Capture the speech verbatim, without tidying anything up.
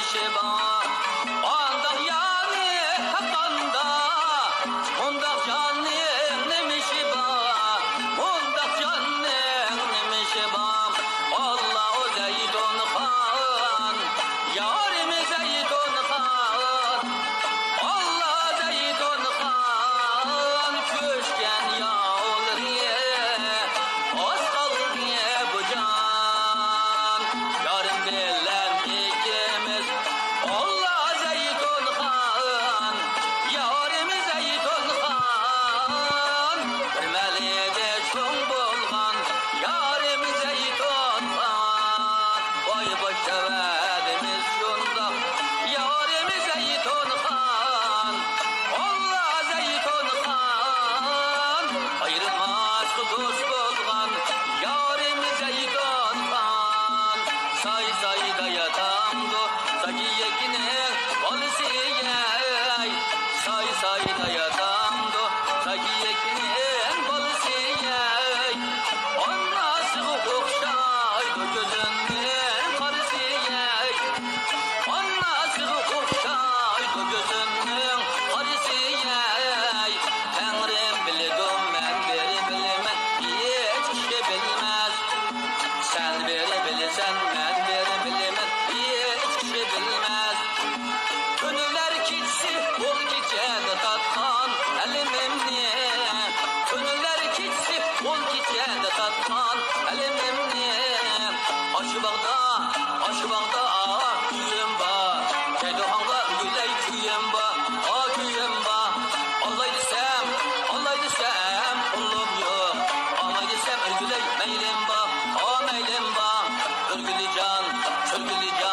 ئىشى بار؟ ئانداق يارنى تاپقاندا، مۇنداق جاننىڭ نېمە ئىشى بار؟ مۇنداق جاننىڭ نېمە ئىشى بار؟ ئاللا ئۇ زەيتۇنخان، يارىمىز زەيتۇنخان. ئاللا زەيتۇنخان، كۆچكەن ياۋلىرى ئاز قالدى بۇ جان. يارىم بىلەن ئىككىمىز، ئاللا زەيتۇنخان، يارىم زەيتۇنخان. بىر مەھەللىدە چوڭ بولغان يارىم زەيتۇنخان. ۋاي باشتەۋەدىمىز شۇنداق يارىم زەيتۇنخان. ئاللا زەيتۇنخان، ئايرىلماسقا دوست بولغان يارىم زەيتۇنخان. ساي-سايدا ياتامدۇ ساكىيەكنىڭ بالىسى ئەي؟ ساي-سايدا ياتامدۇ ساكىيەكنىڭ بالىسى ئەي؟ ئانىسىغا ئوخشايدۇ كۆزۈمنىڭ قارىسى ئەي. ئانىسىغا ئوخشايدۇ كۆزۈمنىڭ قارىسى ئەي. تەڭرىم بىلىدۇ، مەن بىر بىلىمەن، ھېچ كىشى بىلمەس. سەن بىر بىلىسەن، مەن بىر بىلىمەن، ھېچ كىشى بىلمەس. تۈنلەر كېچىسى ئۇل كېچەدە تارتقان ئەلىمىمنى، تۈنلەر كېچىسى ئۇل كېچەدە تارتقان ئەلىمىمنى. ئاشۇ باغدا، ئاشۇ باغدا ئا، گۈلۈم بار. جەيدىخانغا ئۈرگۈلەي كۈيۈم بار، ئا، كۈيۈم بار. ئالاي دېسەم، ئالاي دېسەم، پۇلۇم يوق. ئالماي دېسەم، ئۈرگۈلەي مەيلىم بار، ئا، مەيلىم بار. ئۈرگۈلى جان، سۈرگۈلى جان.